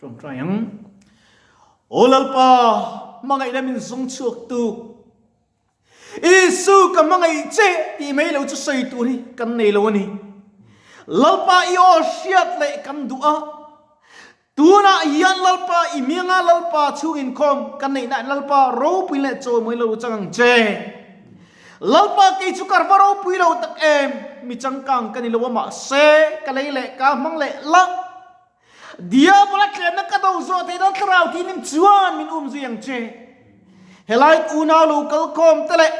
Ṭawngṭai ang. Aw Lalpa, hmangaihna min zawng chhuak tu. Isu ka hmangaih che tih mai lo chu sawi tur hi kan nei lo a ni. Lalpa i aw hriat leh kan duh a, tunah hian Lalpa i hminga Lalpa chhung inkhawm kan neihna in Lalpa ropui leh chawimawi lo chang ang che. Lalpa kei chu ka va ropui lo tak em, mi changkang ka ni lo a mahse ka lei leh ka hmang leh la. Diabola tlemna ka do zawh theih dawn thlarau thianghlim chuan min um zui ang che. Helai unau lo kal khawm te leh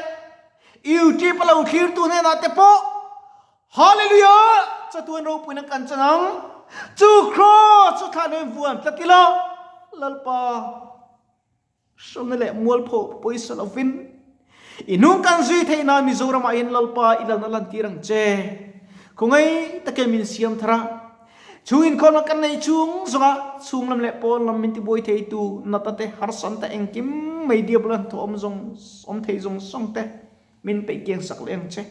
YouTube a lo thlirtu hnenah te pawh Hallelujah! Chatuan ropuina kan chan ang. Chu cross chu thlah nen vuan tlat ila Lalpa. Hrawmna leh mualpho pawisa lovin i hnung kan zui theih nan Mizoramah hian Lalpa i lalna lantir ang che. Khawngaih takin min siam thar a, chhung inkhawmna kan neih chhung zawnga chhung lam leh pawn lam min tibuai theitu nata te, harsam te, engkim mai diabol an thawh awm zawng awm thei zawng zawng te min peih kiang sak leh ang che.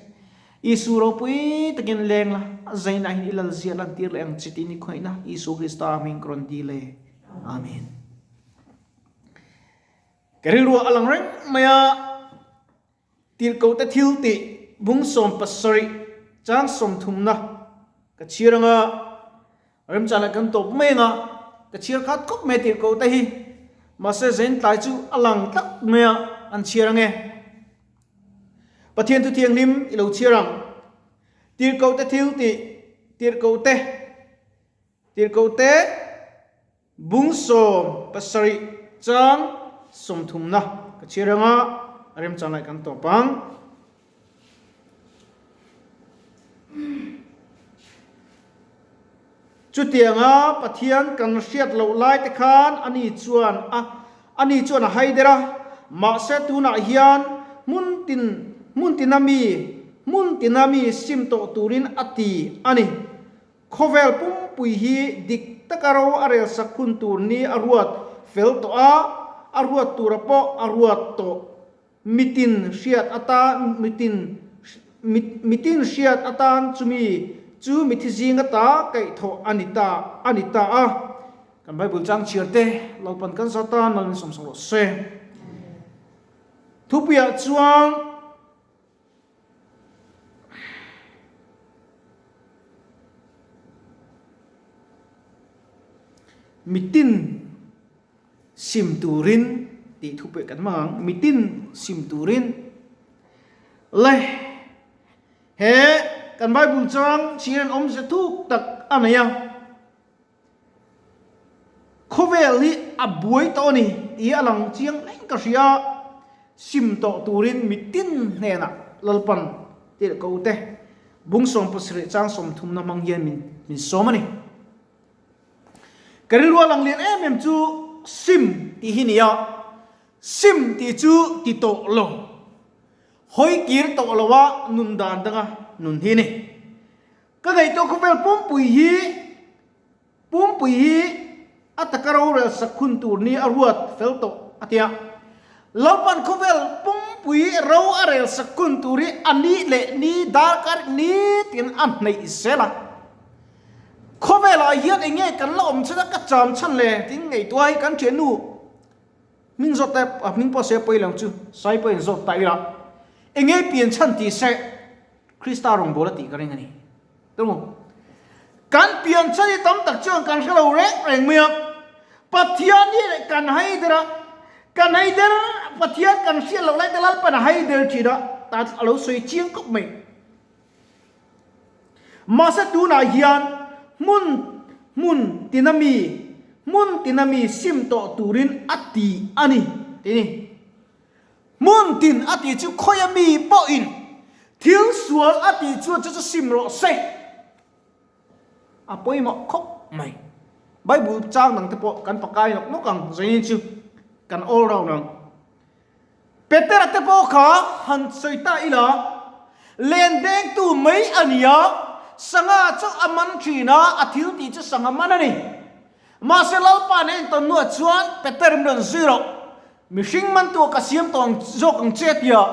Isu ropui takin leng la, a zainah hian i lalzia lantir leh ang che tiin i khawngaihna Isu Krista hming ka rawn dil e. Amen. Ka rilru a lang reng mai a, tirhkohte thil tih bung 70 chang 30 na ka chhiar ang a, remchang leh kan tawp mai ang a, ka chhiar khat khawp mai tirhkohte hi, mahse zain tlai chu a lang tlat mai a, an chhiar ang e. Pathian thu thianghlim i lo chhiar ang, tirhkohte thil tih, tirhkohte, tirhkohte. Bung 70 chang 30 na ka chhiar ang a, a remchang lai kan tawp ang. Chutianga Pathian kan hriat loh lai te khan ani chuan a ani chuan a hai der a, mahse tunah hian hmun tin hmun tina mi hmun tina mi sim tawh turin a ti a ni. Khawvel pumpui hi dik taka ro a rel sak hun tur ni a ruat fel tawh a, a ruat tura pawh a ruat tawh. Mitin hriat atan mitin mitin hriat atan chumi chu mithi zinga ta kaihthawh a ni ta a ni ta a. Kan Bible chang chhiar te Lalpan kan za tan Lalin sawmsak rawh se. Thupuiah chuan. Mitin sim turin tih thu pawh kan hmang ang, mitin sim turin le he kan Bible chang chhiar an awmze thuk tak a nei a. Khawvel hi a buai tawh a ni tih a lang chiang reng ka hria, sim tawh turin mitin hnenah Lalpan tirhko te bung 70 chang 30 na hmang hian min min sawm a ni. Ka rilru a lang lian em em chu sim tih hi nia, sim tih chu ti tawh lo, hawi kir tawh lo a nun dan danga nun hi a ni. Ka ngaihtuah khawvel pumpui hi pumpui hi a taka rorel sak hun tur ni a ruat fel tawh a ti a. Lalpan khawvel pumpui ro a rel sak hun tur hi a ni leh ni darkar nitin a hnaih zel a. Khawvelah hian eng nge kan la awm chhan a ka cham chhan le tiin ngaihtuah hi kan thiannu hming zawt te a hming pawh se pawi lo chu sai pawhin zawt ta ila eng nge pian chhan tih se Krista rawngbâwl a tih ka ring a ni. Tûngu, kan pian chhan hi tam tak chuan kan hre lo reng reng mai a. Pathian hi kan hai der a, kan hai der, Pathian kan hriat loh lai te Lalpan a hai der thin a, ta a lo sawi chiang khawp mai. Mahse tunah hian hmun hmun tina mi, hmun tina mi sim tawh turin a ti a ni, ti ni. Hmun tin a tih chu khawia mi pawhin thil sual a tih chuan chu chu sim rawh se. A pawimawh khawp mai. Bible chang dang te pawh kan pakai nawk nawk ang, zanin chu kan all round ang. Petera te pawh kha han sawi ta ila, len dengtu mai a ni a, sangha chu a man thin a, a thil tih chu sangha man a ni. Mahse Lalpa nen tawn hnuah chuan Peter min rawn zui rawh. Mihring mantu ka siam tawh ang zawk ang che tia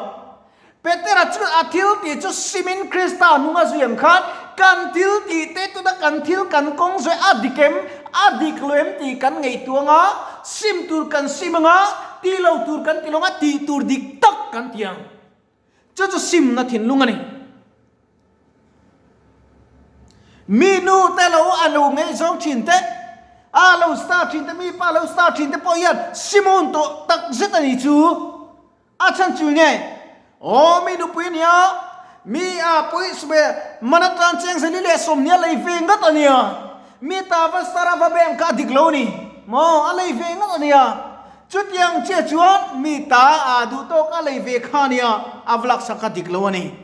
Petera chuan a thil tih chu simin Krista hnung a zui ang khan kan thil tih te tuna kan thil kan kawng zawih a dik em? A dik lo em tih kan ngaihtuah anga, sim tur kan sim anga, ti lo tur kan ti lo anga, tih tur dik tak kan ti ang. Chu chu simna thinlung a ni. Mi nu te lo a lo ngaihzawng thin te, a lo star thin te, mi pa lo star thin te pawh hian Simon tawh tak zet a ni chu. A chhan chu nge? Aw mi nupui a nia, mi a pawih sube man atan cheng zali leh sawmhnih a lei ve ngat a nia. Mi ta va star a va bank kha a dik lo a ni maw? A lei ve ngat a nia. Chutiang chiah chuan mi ta a duh tawk a lei ve kha a nia, a va laksak kha dik lo a ni.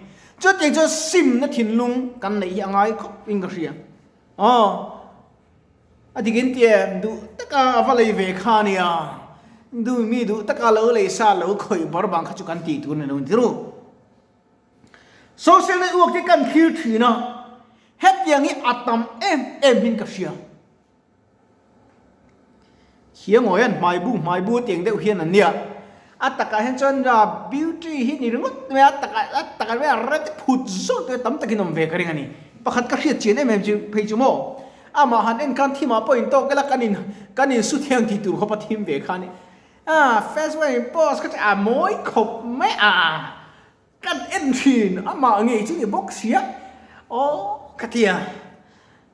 Chutiang chuan simna thinlung kan neih hi a ngai khawp in ka hria. Aw, a dik in tia duh taka a va lei ve kha a nia, duh mi duh taka lo lei sa lo khawih bar bang kha chu kan tih tur a ni lo tir u. Social network te kan thlir thin a, hetiang hi a tam em em in ka hria. Hiangawi an hmai bu hmai bu tiang deuh hian an nia. A takah hian chuan beauty hi ni ringawt mai a, a takah a takah mai a red phut zawk te tam takin awm ve ka ring a ni. Pakhat ka hriat chian em em chu phei chu maw amah han en khan thimah pawh in tawk ila kan in kan in su thiang tih tur khawp a thim ve kha a ni. A facebook a in post kha chu a mawi khawp mai a. Kan en thin, amah ngei chu ni bawk sia. Aw ka ti a,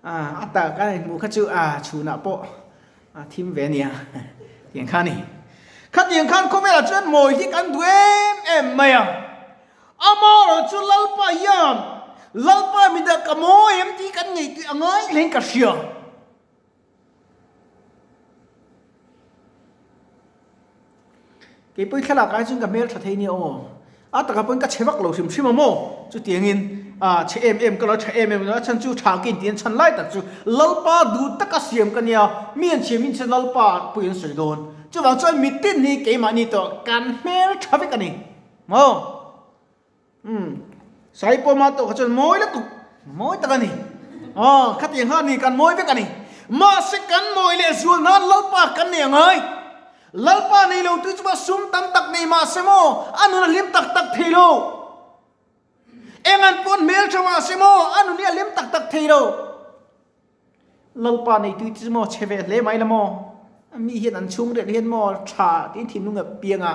a tak a inhmuh kha chu a chhunah pawh a thim ve a nia tiang kha a ni. Khatiang khan khawvelah chuan mawi hi kan duh em em mai a, amaherawh chu Lalpa hian Lalpa midah ka mawi em tih kan ngaihtuah a ngai hlein ka hria. Keipawh thlalak ai chuan ka hmel tha thei nia aw. A takah pawhin ka chhe vak lo hrim hrim a maw? Chutiangin ah chhe em em ka lo tha em em lo a chhan chu tha ka inti an chhan lai tak chu Lalpa duh taka siam ka nia, mi an siam in che Lalpa pawhin an sawi dawn. Chuvang chuan mitin hi keimahni tawh kan hmel tha vek a ni maw? Umm, Saipawma tawh kha chuan mawi lutuk, mawi tak a ni. Aw, khatiang kha a ni, kan mawi vek a ni. Mahse kan mawi leh zual nan Lalpa kan nei a ngai. Lalpa nei lo tu chu a sum tam tak nei mahse maw, a nun a hlim tak tak thei lo. Eng an pawn hmeltha mahse maw, a nun hi a hlim tak tak thei lo. Lalpa neitu chu maw chhe ve hle mai la maw? Mi hian an chhung riat hian maw tha tiin thinlung a piang a,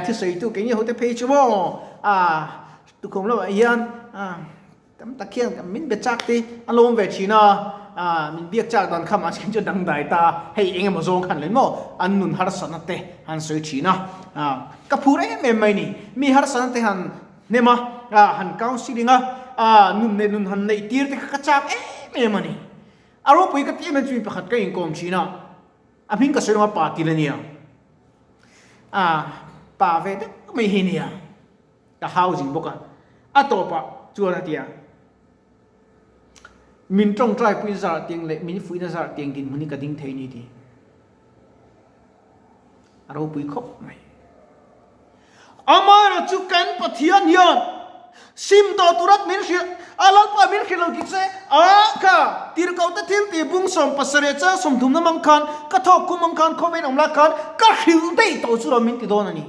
thusawitu kei nge hote phei chu maw tukhum lamah hian tam tak hian min be chak te an lo awm ve thin a, min biak chak dan kha mahse chu dangdai ta a, hei eng emaw zawng khan leh maw an nun harsatna te han sawi thin a, ka phur em em mai ni, mi harsatna te han Hnem a, han counselling a, nun leh nun han neih tir te kha ka chak em em a ni. A ropui ka ti em em chu mi pakhat ka inkawm thin a, a hming ka sawi lawng a pa til a nia. A pa ve deuh mai hi nia, ka housing bawk a, a tawpah chuan a ti a, min tawngtai pui zar tiang leh min fuihna zar tiang dinhmun hi ka ding thei ni ti. A ropui khawp mai. Amaherawh chu kan Pathian hian sim tawh turat min hrilh, a Lalpa min hrilh lo tih che a kha tirhkohte thil tih bung 70 chang 30 na mang khan ka thawk kum ang khan khawvein awm lai khan ka hrilh daih tawh chu lo min ti dawn a ni.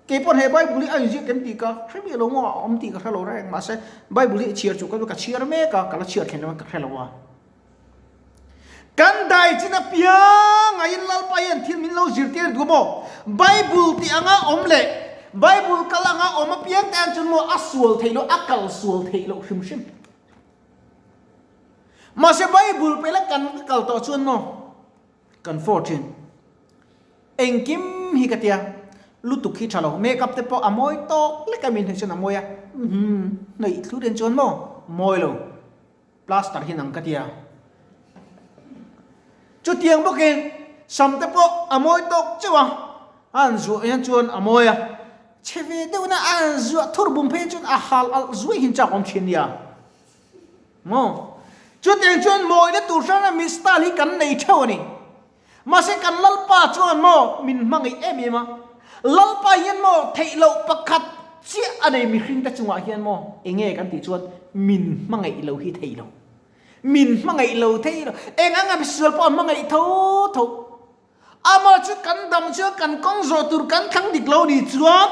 Kei pawh he Bible hi a inziak em tih ka hre miah lo maw a awm tih ka hre lo reng mahse Bible hi chhiar chu ka chhiar mek a ka la chhiar thlen lo ka hre lo a. Kan dai chin apiang a in Lalpa hian thil min lo zirtir duh maw? Bible tih anga awm leh Bible kal anga awm apiang te an chuan maw a sual theih loh a kal sual theih loh hrim hrim. Mahse Bible pela kan kal tawh chuan maw kan for thin. Engkim hi ka tia, lutuk hi tha lo, make up te pawh a mawi tawk lek a min hnuai chuan a mawi a, umm hnaih thlu den chuan maw mawi lo, plaster hi nang ka tia. Chutiang bawkin sam te pawh a mawi tawk chauh a, a han zuah hian chuan a mawi a, chhe ve deuhna a han zuah thur bum phei chuan a hal alh zuai hin chak awm thin nia. Maw? Chutiang chuan mawina tur hrang hrang mi style hi kan nei theuh a ni. Mahse kan Lalpa chuan maw min hmangaih em em a, Lalpa hian maw theih loh pakhat chiah a nei mihringte chungah hian maw enge kan tih chuan min hmangaih lo hi thei lo. Min hmangaih lo thei lo. Eng anga misual pawh a hmangaih tho tho. Amah chu kan dam chuan kan kawng zawh tur kan thlang dik lo ni chuan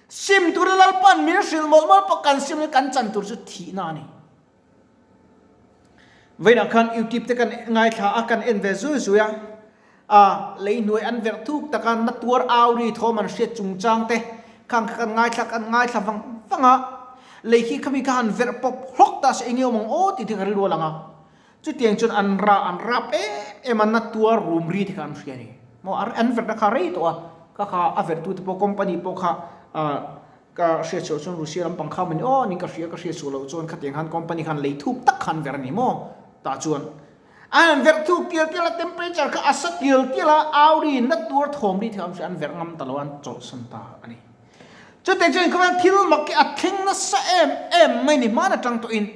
sim tura Lalpa'n min hrilh mawlh mawlh pawh kan sim kan chan tur chu thihna a ni. Vawiinah khan YouTube te kan ngaithla a, kan en ve zui zui a, a lei hnuai an verh thuk tak a, na tuar au ri thawm an hriat chungchang te khang kha kan ngaithla kan ngaithla vang vang a, lei khi khami kha han verh pawp hlawk ta se eng nge awm ang aw tih te ka rilru a lang a, chutiang chuan an ra an rap em em a, na tuar rum ri te kha an hria a ni. Maw an verhna kha rei tawh a, kha kha a verhtute pawh company pawh kha ah Ka hriat chhuah chuan Russia lampang kha mawni aw ning ka hria ka hriat chhuah loh chuan khatiang khan company khan lei thuk tak khan ver a ni maw? Tah chuan an han verh thuk tial tial a temperature kha a sa tial tial a auri na tuar thawm ri thei an verh ngam ta lo a an chawlhsan ta a ni. Chutiang chuan khawvel thil mak hi a thleng nasa em em mai ni hman atang tawhin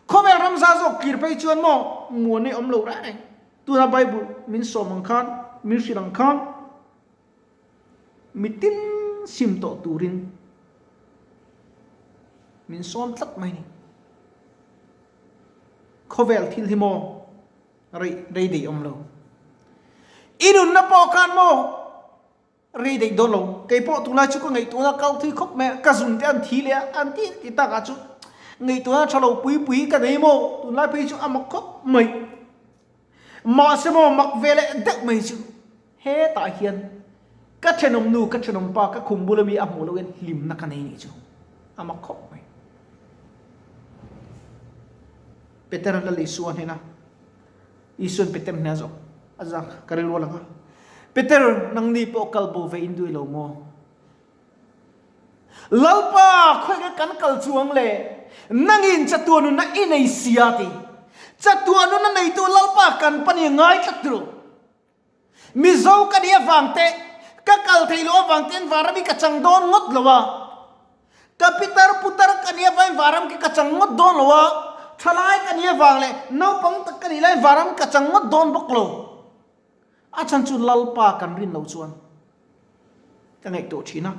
khawvel ramza zawk kir phei chuan maw muanei awm lo reng reng tuna Bible min sawm ang khan min hrilh ang khan Mitin sim tawh turin min sawm tlat mai ni. Khawvel thil hi maw rei rei daih awm lo. I nunna pawh khan maw rei daih dawn lo. Kei pawh tunlai chu ka ngaihtuahna kal thui khawp mai a, ka zun te an thi leh a, an ti ti takah chu ngaihtuahna tha lo pui pui ka nei maw tunlai phei chu a mak khawp mai. Mahse maw mak ve leh deuh mai chu hetah hian ka thenawm nu ka thenawm pa ka khum bula mi a hmuh loh hian hlimna ka nei nih chu a mak khawp mai. Peter a lal Isua hnena Isuan Peter hnena zawk a zak ka rilru a lang a Peter nangni pawh kal bo ve in duh lo maw? Lalpa, khawiah kan kal chuang le? Nangin chatuah nunna i nei sia ti. Chatuah nunna neitu Lalpa kan pa ni ngai tlat ru. Mizo ka nih avang te, ka kal thei loh avang tein vanram hi ka chang dawn ngawt lo a. Ka pitar putar ka nih avangin vanram khi ka chang ngawt dawn lo a. Thalai ka nih avang leh naupang tak ka nih laiin vanram ka chang ngawt dawn bawk lo. A chhan chu Lalpa kan rin loh chuan ka ngaihtuah thin a.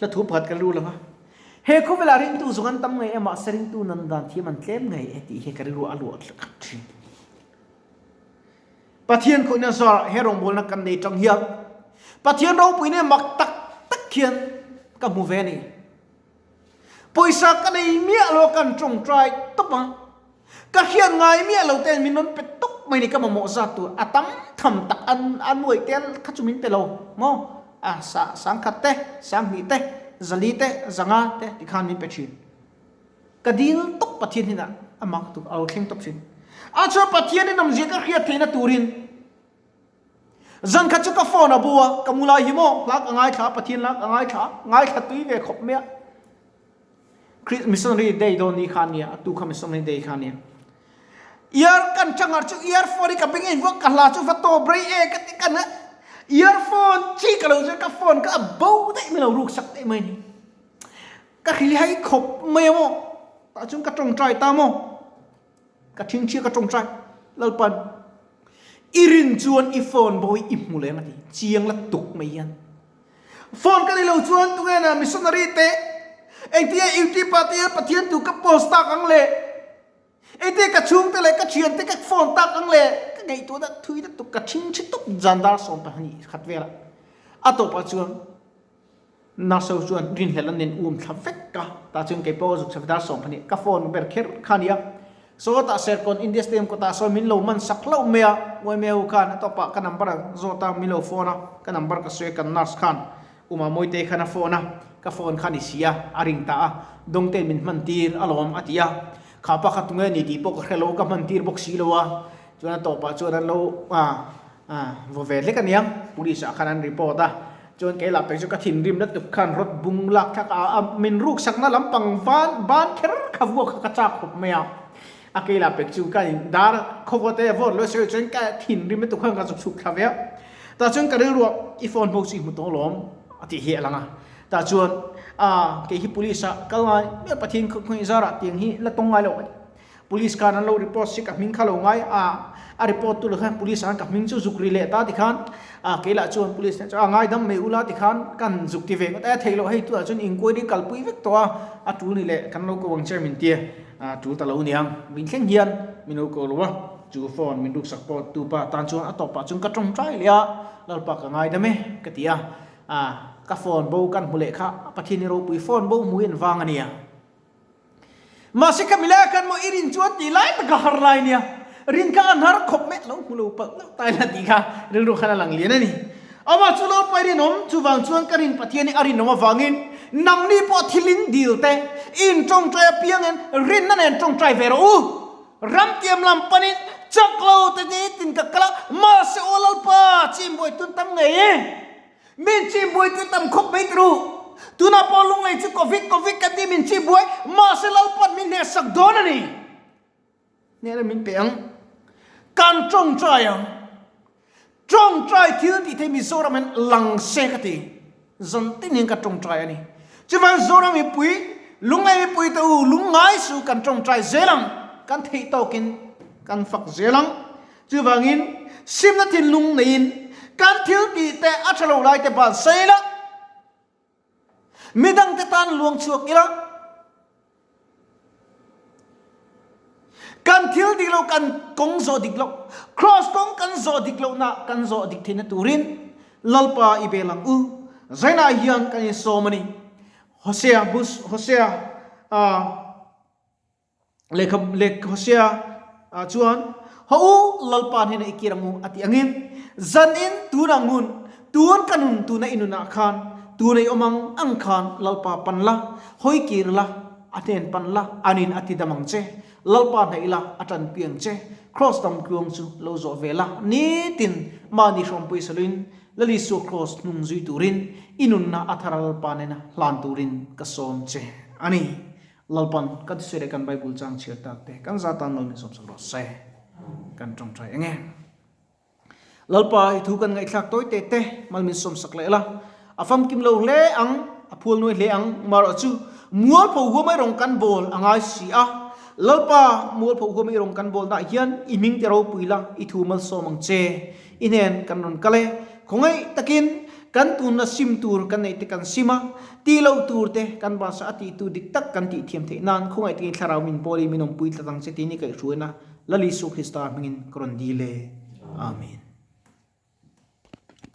Hla thu pakhat ka lu lang a. He khawvelah ringtu zawng an tam ngei e mahse ringtu nan dan thiam an tlem ngei e tih hi ka rilru a luah tlat thin. Pathian khawihna zarah he rawngbawlna kan nei tang hian Pathian ropuina mak tak tak hian ka hmu ve a ni. Pawisa ka nei miah lo a kan tawngtai tawp a, ka hriat ngai miah lo ten min rawn pe tawp mai ni ka mamawh zat tur a tam tham tak an a nuaih te kha chu min pe lo maw a sa sangkhat te sanghnih te zali te zanga te tikhan min pe thin ka dil tawp Pathian hnenah a mak tuk a lo thleng tawp thin a chuan Pathian in awmzia ka hriat theihna turin Zan khat chu ka phone a bu a, ka mu lai hi maw, hla ka ngaithla a, Pathian hla ka ngaithla a, ngaithla tui ve khawp mai a. Christ Missionary Day dawn ni kha ania, a tu kha Missionary Day kha ania. Ear kan thangar chu earphone hi ka beng a invuak, ka hla chu va tawp rei e ka ti kan a, earphone chi ka lo zir ka phone kha a bo daih mai lo, ruk sak daih mai a ni. Ka hrilh hai khawp mai a maw, tah chuan ka tawngtai ta maw. Ka thingthia ka tawngtai Lalpan i rin chuan i phone bo hi i hmu leng a ti chiang la tuk mai hian phone ka nei lo chuan tunge na missionary te engtia youtube ah te hian Pathian tu ka post tak ang le engtia ka chhungte leh ka thiante ka phone tak ang le ka ngaihtuahna thui na tuk ka thingthi tuk zandar 12 khat velah a tawpah chuan Nurse ho chuan rinhlelh an nen um thla vek a, tah chuan kei pawh zuk chhawpdar 12 ka phone ber kher kha nia. Sawtah Serkawn India Stadium kawtah sawn min lo man sak hlauh mai a, Uaimeu ho khan a tawpah ka number a zawt a, min lo phone a, ka number ka sawi a, kan nurse khan Uma Mawitei khan a phone a, ka phone kha ni si a, a ring ta a, Dawngtein min hman tir alawm a ti a, kha pa kha tunge ni tih pawh ka hre lo, ka hman tir bawk si lo a, chuan a tawpah chuan an lo vaw ve hlek aniang, police ah khan an report a. Chuan kei lah pek chu ka thinrim na tuk khan rawt bung lak thlak a, a min ruk sakna lampang van ban kher kha vuak kha ka chak khawp mai a. A kei lah pek chu ka in dar khawva te vawt lo sawi chuan ka thinrim na tuk khan ka zuk chhuk thla ve a. Tah chuan ka rilru a i phone bo chu i hmu tawh lawm a tih hi a lang a. Tah chuan a kei hi police ah kal ngai miah Pathian khawngaih zarah tiang hi la tawng ngai lo a ni. Police khan an lo report si ka hming kha lo ngai a, a report tu lo khan police khan ka hming chu zuk ri leh ta tikhan a kei lah chuan police nen chuan a ngaidam mai ula tikhan kan zuk ti ve ngawt a, theih loh hei tunah chuan inquiry kalpui vek tawh a, a tul ni leh kan lo ko ang che min tia a tul ta lo niang min thleng hian min lo ko lo a, chu phone min ruksak pawh tu pa tan chuan a tawpah chuan ka tawngtai leh a, Lalpa ka ngaidam e ka ti a, a ka phone bo kan hmu leh kha Pathian i ropui phone bo hmu hi an vang a nia. Mahse kha milai ah khan maw i rin chuan tih lai tak a har lai nia. Rin kha an har khawp mai, lo hmu lo palh deuh ta ila tih kha rilru khan a lang lian a ni. Amah chu Lalpa i rinawm, chuvang chuan ka rin Pathian hi a rinawm avangin nangni pawh thil in dil te, in tawngtai apiangin rinna nen tawngtai ve rawh u. Ramtiam lam panin chak lo te nitin ka kal a, mahse aw Lalpa, chimbuai tun tam ngei e. Min chimbuai chu tam khawp mai turu. Tunah pawh lunglei chu Covid Covid kan tih min chimbuai, mahse Lalpa'n min hnehsak dawn a ni. Hnehna min pe ang. Kan tawngtai ang. Tawngtai thil tih thei Mizoram hian lang se ka ti. Zan tin hian ka tawngtai a ni. Chuvang Zoram mipui, lunglei mipui te u lungngai su kan tawngtai zel ang. Kan theih tawkin kan fak zel ang. Chuvangin simna thinlung neiin kan thil tih te a tha lo lai te ban sei la. Midangte tan luang chhuak ila. Kan thil dik lo, kan kawng zawh dik lo, Kraws kawng kan zawh dik lohna kan zawh dik theihna turin Lalpa i bel ang u. Zainah hian kan insawm a ni. Hosea bus Hosea lehkha leh Hosea chuan Haw u Lalpa hnenah i kir ang u a tih angin zanin tun ang hun tun ka nun tuna i nunah khan tuna i awm ang ang khan Lalpa pan la hawi kir la a hnen pan la anin a ti dam ang che Lalpa hnaih la a tanpui ang che Kraws dam tluang chu lo zawh ve la nitin mahni hrawmpui saluin Lal Isua Kraws hnung zui turin i nunna a thar Lalpa nena hlan turin ka sawm che a ni. Lalpan kan thusawi leh kan Bible chang chhiar tak te kan za tan lo min sawmsak rawh se. Kan tawngtai eng e. Lalpa i thu kan ngaihthlak tawi te te mal min sawmsak leh la. A famkim lo hle ang, a phual nuai hle ang, marawh chu mualpho huam ai rawng kan bawl a ngai si a. Lalpa mualpho huam ai rawng kan bawl nah hian i hming te ropui la, i thu malsawm ang che. I hnen kan rawn kal e. Khawngaih takin kan tunna sim tur kan neih te kan sim a, tih loh tur te kan basa a tih tu dik tak kan tih thiam theih nan khawngaih takin thlarau min pawl i min awmpui tlat ang che tiin i kaihhruaina Lal Isu Krista hmingin ka rawn dil e. Amen.